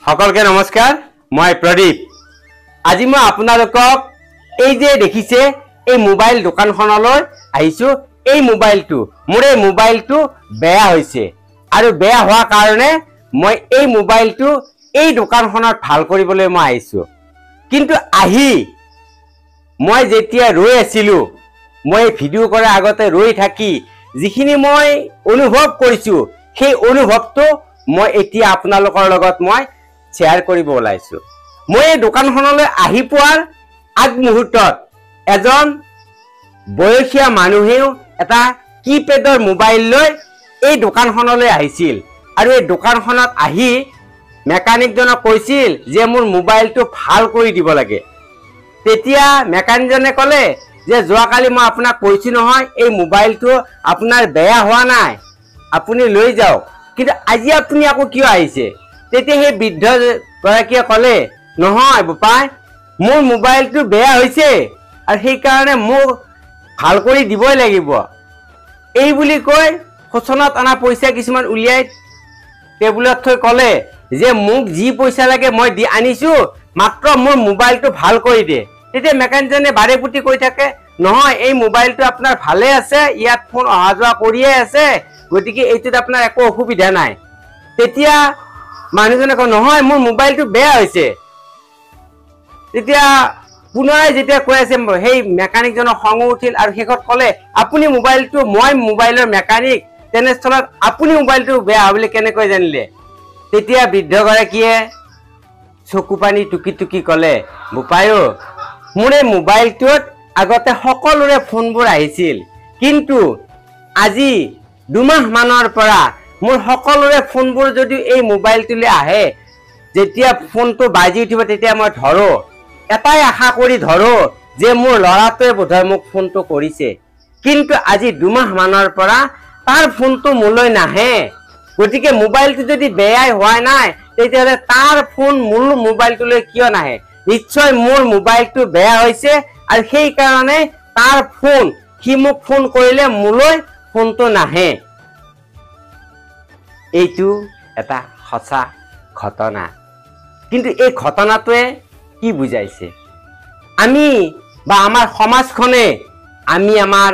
সকলোকে নমস্কাৰ, মই প্ৰদীপ। আজি মই আপোনালোকক এই যে দেখিছে এই মোবাইল দোকানখনলৈ আহিছোঁ। এই মোবাইলটো মোৰ, এই মোবাইলটো বেয়া হৈছে আৰু বেয়া হোৱাৰ কাৰণে মই এই মোবাইলটো এই দোকানখনত ভাল কৰিবলৈ মই আহিছোঁ। কিন্তু আহি মই যেতিয়া ৰৈ আছিলোঁ, মই ভিডিঅ' কৰাৰ আগতে ৰৈ থাকি যিখিনি মই অনুভৱ কৰিছোঁ, সেই অনুভৱটো মই এতিয়া আপোনালোকৰ লগত মই শ্বেয়াৰ কৰিব ওলাইছোঁ। মই এই দোকানখনলৈ আহি পোৱাৰ আগমুহূৰ্তত এজন বয়সীয়া মানুহেও এটা কিপেডৰ মোবাইল লৈ এই দোকানখনলৈ আহিছিল আৰু এই দোকানখনত আহি মেকানিকজনক কৈছিল যে মোৰ মোবাইলটো ভাল কৰি দিব লাগে। তেতিয়া মেকানিকজনে ক'লে যে যোৱাকালি মই আপোনাক কৈছোঁ নহয়, এই মোবাইলটো আপোনাৰ বেয়া হোৱা নাই, আপুনি লৈ যাওক, কিন্তু আজি আপুনি আকৌ কিয় আহিছে? তেতিয়া সেই বৃদ্ধগৰাকীয়ে ক'লে, নহয় বোপাই, মোৰ মোবাইলটো বেয়া হৈছে আৰু সেইকাৰণে মোক ভাল কৰি দিবই লাগিব। এই বুলি কৈ সূচনাত অনা পইচা কিছুমান উলিয়াই টেবুলত থৈ ক'লে যে মোক যি পইচা লাগে মই দি আনিছোঁ, মাত্ৰ মোৰ মোবাইলটো ভাল কৰি দে। তেতিয়া মেকানিকজনে বাৰে পুতি কৈ থাকে, নহয় এই মোবাইলটো আপোনাৰ ভালে আছে, ইয়াত ফোন অহা যোৱা কৰিয়ে আছে, গতিকে এইটোত আপোনাৰ একো অসুবিধা নাই। তেতিয়া মানুহজনে কয়, নহয় মোৰ মোবাইলটো বেয়া হৈছে। তেতিয়া পুনৰাই যেতিয়া কৈ আছে, সেই মেকানিকজনৰ খঙো উঠিল আৰু শেষত ক'লে, আপুনি মোবাইলটো, মই মোবাইলৰ মেকানিক, তেনেস্থলত আপুনি মোবাইলটো বেয়া বুলি কেনেকৈ জানিলে? তেতিয়া বৃদ্ধগৰাকীয়ে চকু পানী টুকি টুকি ক'লে, বোপায়ো, মোৰ এই মোবাইলটোত আগতে সকলোৰে ফোনবোৰ আহিছিল, কিন্তু আজি দুমাহমানৰ পৰা মোৰ সকলোৰে ফোনবোৰ যদি এই মোবাইলটোলৈ আহে, যেতিয়া ফোনটো বাজি উঠিব তেতিয়া মই ধৰোঁ, এটাই আশা কৰি ধৰোঁ যে মোৰ ল'ৰাটোৱে বোধহয় মোক ফোনটো কৰিছে, কিন্তু আজি দুমাহমানৰ পৰা তাৰ ফোনটো মোলৈ নাহে। গতিকে মোবাইলটো যদি বেয়াই হোৱা নাই, তেতিয়াহ'লে তাৰ ফোন মোৰ মোবাইলটোলৈ কিয় নাহে? নিশ্চয় মোৰ মোবাইলটো বেয়া হৈছে আৰু সেইকাৰণে তাৰ ফোন, সি মোক ফোন কৰিলে মোলৈ ফোনটো নাহে। এইটো এটা সঁচা ঘটনা। কিন্তু এই ঘটনাটোৱে কি বুজাইছে? আমি বা আমাৰ সমাজখনে আমি আমাৰ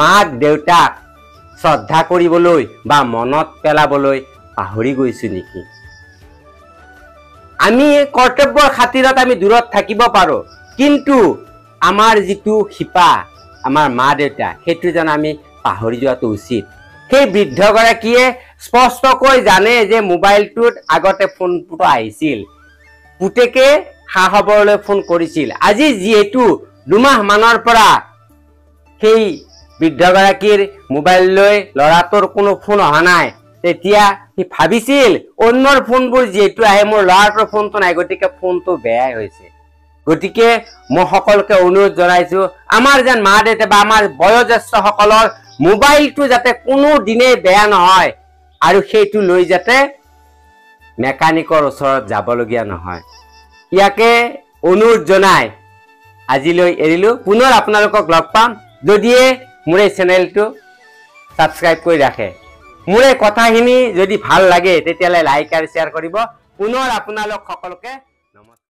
মাক দেউতাক শ্ৰদ্ধা কৰিবলৈ বা মনত পেলাবলৈ পাহৰি গৈছোঁ নেকি? আমি কৰ্তব্যৰ খাতিৰত আমি দূৰত থাকিব পাৰোঁ, কিন্তু আমাৰ যিটো শিপা, আমাৰ মা দেউতা, সেইটো যেন আমি পাহৰি যোৱাটো উচিত। সেই বৃদ্ধগৰাকীয়ে স্পষ্টকৈ জানে যে মোবাইলটোত আগতে ফোনটো আহিছিল, পুতেকে খা খবৰলৈ ফোন কৰিছিল। আজি যিহেতু দুমাহমানৰ পৰা সেই বৃদ্ধগৰাকীৰ মোবাইললৈ ল'ৰাটোৰ কোনো ফোন অহা নাই, তেতিয়া সি ভাবিছিল অন্যৰ ফোনবোৰ যিহেতু আহে, মোৰ ল'ৰাটোৰ ফোনটো নাই, গতিকে ফোনটো বেয়াই হৈছে। গতিকে মই সকলোকে অনুৰোধ জনাইছোঁ, আমাৰ যেন মা দেউতা বা আমাৰ বয়োজ্যেষ্ঠসকলৰ মোবাইলটো যাতে কোনো দিনেই বেয়া নহয় আৰু সেইটো লৈ যাতে মেকানিকৰ ওচৰত যাবলগীয়া নহয়। ইয়াকে অনুৰোধ জনাই আজিলৈ এৰিলোঁ। পুনৰ আপোনালোকক লগ পাম যদিহে মোৰ এই চেনেলটো ছাবস্ক্ৰাইব কৰি ৰাখে। মোৰ এই কথাখিনি যদি ভাল লাগে তেতিয়াহ'লে লাইক আৰু শ্বেয়াৰ কৰিব। পুনৰ আপোনালোক সকলোকে